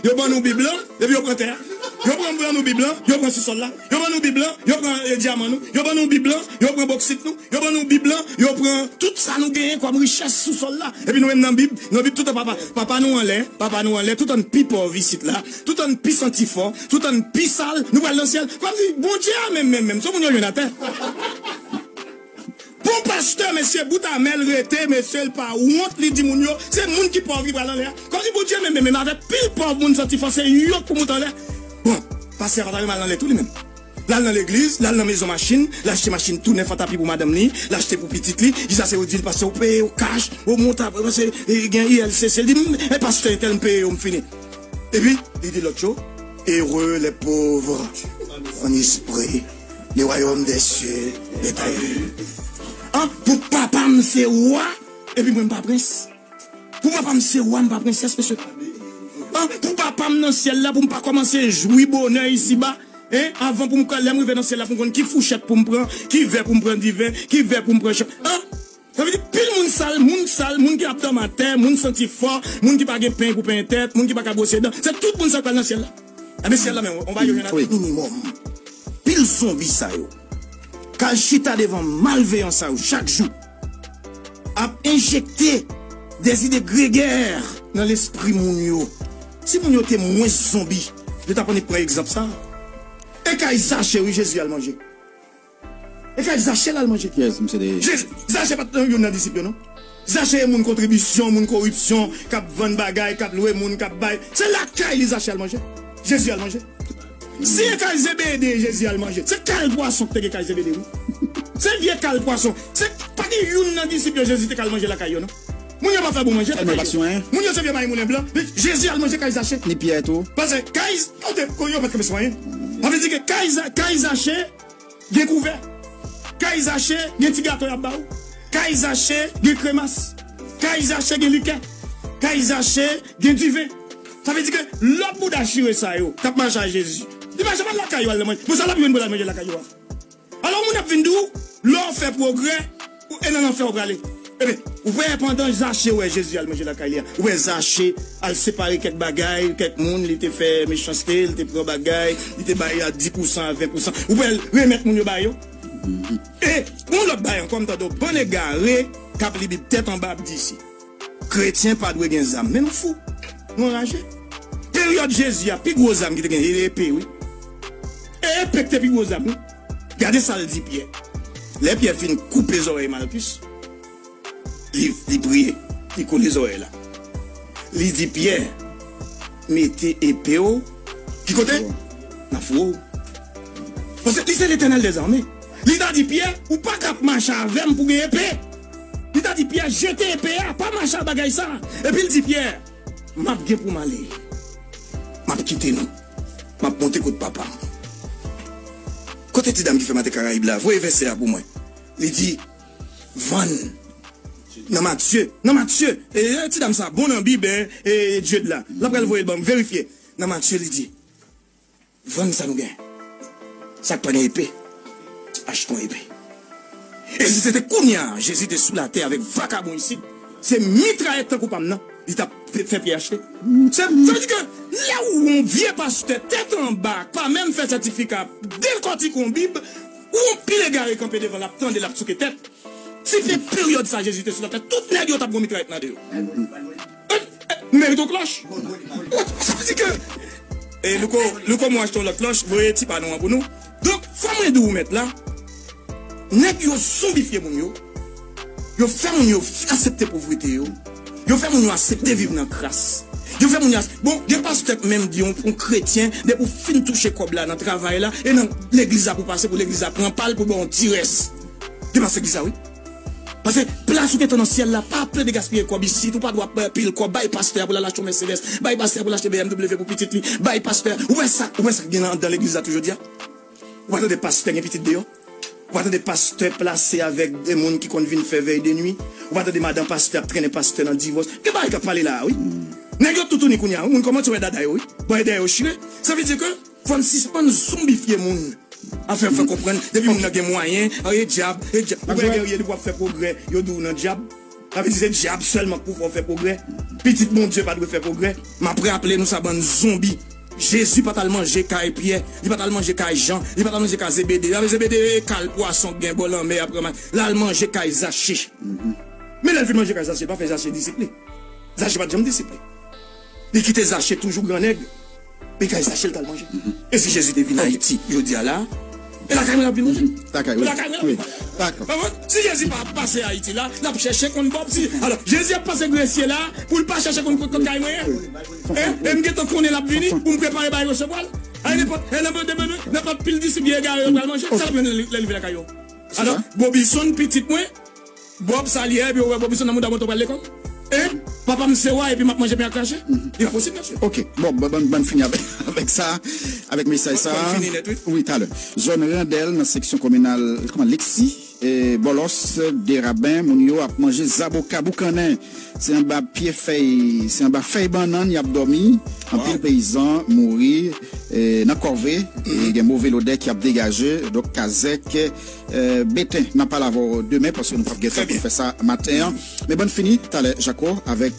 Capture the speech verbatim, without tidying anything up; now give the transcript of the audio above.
Yo ban nou Bib lan, epi yo pran tè a. Yo pran, ban nou Bib lan, yo pran sousòl la. Yo ban nou Bib lan, yo pran, eh, dyaman nou. Yo ban nou Bib lan, yo pran boksit nou. Yo ban nou Bib lan, yo pran tout sa nou genyen kòm richès sousòl la. Epi nou menm nan Bib, nan Bib toutan papa, papa nou anlè, papa nou anlè, toutan n pi pòv isit la, toutan n pi santi fò, toutan n pi sal, nou pral nan syèl. Kòmsi Bondye a menm, menm, menm, se moun yo jwenn atè. Bon pastè, mesye, bout amèl rete, mesye, l pa wont, li di moun yo, se moun ki pòv ki pral anlè a. Kòmsi Bondye menm, menm, menm, avèk pil pòv moun santi fò, se yo k pou moute anlè. Bon, pastè a pa ta renmen al anlè tou li menm. L al nan legliz, l al nan mezon machin, l achte machin tou nèf an tapi pou madanm li, l achte pou pitit li, jis ase yo di l, pastè, ou peye yo kach, ou monta, pase, e, gen I L C C, l di, "M, e pastè entèl m peye yo, m fini." Epi, li di lòt yo, "Heureux les pauvres en esprit, le royaume des cieux est à eux." An, pou papa m se wa, epi mwen m pa prens. Pou papa m se wa, m pa prensès, mesye. An, pou papa m nan syèl la, pou m pa kòmanse jwi bonè isiba, en, avan pou m, lè m rive nan syèl la, pou m konn ki fouchèt pou m pran, ki vè pou m pran diven, ki vè pou m pran chan. An, sa vle di, pil moun sal, moun sal, moun ki ap dòmi atè, moun santi fò, moun ki pa gen peny pou penyen tèt, moun ki pa ka bwose dan. Se tout moun sa k pral nan syèl la. Ebyen, syèl la, men, on va yo jwenn atè. Minimòm. Pil zonbi sa yo k al chita devan malveyan sa yo chak jou ap enjekte dèzide gregè nan lespri moun yo. Si moun yo te mwens zonbi, yo t ap annik pran egzanp sa. E kay Zache, wi, Jezi al manje. E kay Zache l al manje. Yes, misye te. Jezi, Zache pa t youn nan disip yo, non. Zache e moun kontribisyon, moun koripsyon, k ap vann bagay, k ap lwe moun, k ap bay. Se lakay li Zache al manje. Jezi al manje. Si e kay Zebede Jezi al manje, se kay pwason ki te gen kay Zebede, wi. Se vye kay pwason. Se pa gen youn nan disip yo Jezi te kal manje lakay yo, non. Moun yo pa fè bon manje lakay yo. Moun yo se vye may moulen blan. Jezi al manje kay Zache. Ni Pyè tou. Paske kay, kote, yo pa t kenbe sou anyen. Sa vle di ke kay, Za- kay Zache, gen kouvè. Kay Zache, gen ti gato y ap ba ou. Kay Zache, gen kremas. Kay Zache, gen likè. Kay Zache, gen diven. Sa vle di ke lòt bouda chire sa yo, k ap mache a Jezi, li pa janm al lakay yo al nan manje. Bon, sa l ap jwenn pou l al manje lakay yo a? Alò, moun ap vin di w, lè w fè pwogrè, ou, e nan lanfè w prale. Ebyen, ou wè pandan Zache wè Jezi al manje lakay li a, ou wè Zache al separe kèk bagay, kèk moun, li te fè mechanste, li te pran bagay, li te bay a dis pousan, a ven pousan. Ou wè l remèt moun yo ba yo. E yon lòt bagay ankò, m tande yon bann egare k ap li Bib tèt anba ap di isi, kretyen pa dwe gen zam. Men nou fou, nou anraje. Peryòd Jezi a, pi gwo zam ki te gen, e epe, wi. E epe ki te pi gwo zam, wi. Gade sa l di Pyè. Lè Pyè fin koupe zòrèy Malkis, li, li priye, li kole zòrèy la. Li di Pyè, mete epe w ki kote? Nan fouwo w. Paske li se Letènèl dèzame. Li ta di Pyè, ou pa ka ap mache avè m pou gen epe. Li ta di Pyè, jete epe a, pa mache ak bagay sa. Epi l di Pyè, m ap gen pou m ale. M ap kite nou. M ap monte kot papa m. Kote ti dam ki fè maten Karayib la? Voye vèsè a pou mwen. Li di, vann. Nan Matye. Nan Matye. E, e, ti dam sa bon nan Bib, en, e, Dye la. L ap pral voye l ban m verifye. Nan Matye, li di, vann sa nou gen. Sa k pa gen epe, achte yon epe. E si se te kounye a, Jezi te sou latè avèk vakabon isit, se mitrayèt tankou pa m nan, li t ap fè, fè Pyè achte. Se, sa vle di ke lè ou yon vye pastè, tèt anba, k pa menm fè sètifika, dekòtike yon Bib, ou yon pil egare kanpe devan l ap tande l ap souke tèt. Si se peryòd sa Jezi te sou latè, tout nèg yo t ap gon mitrayèt nan de yo. E, e, nou merite yon klòch. Sa vle di ke, e, Louko, Louko, mwen achte yon lòt klòch, voye ti pa nou an pou nou. Donk, fò mwen di w, mèt la, nèg yo zonbifye moun yo. Yo fè moun yo aksepte povrete yo. Yo fè moun yo aksepte viv nan kras. Yo fè moun yo as-, bon, gen pastè k menm di yon, yon kretyen, depi w fin touche kòb la nan travay la, e nan legliz la pou pase, pou legliz la pran pa l pou ba w yon ti rès. Depase legliz la, wi. Paske plas ou gentan nan syèl la, pa plede gaspiye kòb isit, ou pa dwe ap bay pil kòb, bay pastè a pou l al achte yon Mercedes, bay pastè a pou l achte B M W pou pitit li, bay pastè a. Ou wè sa, ou wè sa k gen anndan legliz la tou jodi a? Ou pa tande pastè gen pitit deyò? Ou pa tande pastè plase avèk de moun ki konn vin fè vèy de nwi? Ou pa tande madan pastè ap trennen pastè nan divòs? Gen bagay k ap pale la a, wi. Nèg yo toutouni kounye a, wi. Moun kòmanse wè dada yo, wi. Bò dèyè yo chire. Sa vle di ke fò n sispann zonbifye moun. Anfen, fè konprann, depi moun nan gen mwayen, e dyab, e dyab. Ou wè Guerrier, li p ap fè pwogrè, yo di w nan dyab. Sa vle di se dyab sèlman k pou fè w fè pwogrè. Pitit Bondye pa dwe fè pwogrè. M ap raple nou sa, bann zonbi. Jezi pa t al manje kay Pyè, li pa t al manje kay Jan, li pa t al manje kay Zebede. Zebede e kal pwason k gen bò lanmè ap ranmase. L al manje kay Zache. Men lè l fin manje kay Zache, l pa fè Zache disip li. Zache pa t janm disip li. Li kite Zache toujou gran nèg. Men kay Zache l t al manje. E si Jezi te vin Ayiti jodi a la, e lakay mwen l ap vin manje. Lakay, wi. E lakay mwen l ap vin manje. Dakò. Konprann? Si Jezi pa pase Ayiti la, l ap chèche konn Bòb si. Alò, Jezi ap pase Gresye la pou l pa chèche konn kot kay mwen ye. E, e m gentan konnen l ap vini pou m prepare bagay resevwa l. Ay, nenpòt, e, nenpòt, nenpòt, nenpòt pil disip egare yo pral manje. Sa l ap jwenn lè l rive lakay yo? Alò, Bobison, pitit mwen, Bòb sa li ye, epi ou wè Bobison nan mouda mwen tou pral lekòl? E papa m se wa, epi m ap manje pen ak krache? Li pa posib, mesye. Ok, bon, ban, ban, ban fini avèk, avèk sa, avèk mesaj sa. Ban fini nèt, wi. Wi, talè. Zòn Randèl, nan seksyon kominal, kòman, Lexi, e, Bòlòs, Deraben, moun yo ap manje zaboka boukannen. Se anba pye fèy, se anba fèy bannann y ap dòmi. Anpil peyizan mouri, e, nan kòve, e, gen move lodè ki ap degaje. Donk, Kazèk, e, Beten. N ap pale avè w demen, paske nou p ap gen tan pou fè sa maten an. Men bann fini, talè, Jako, avèk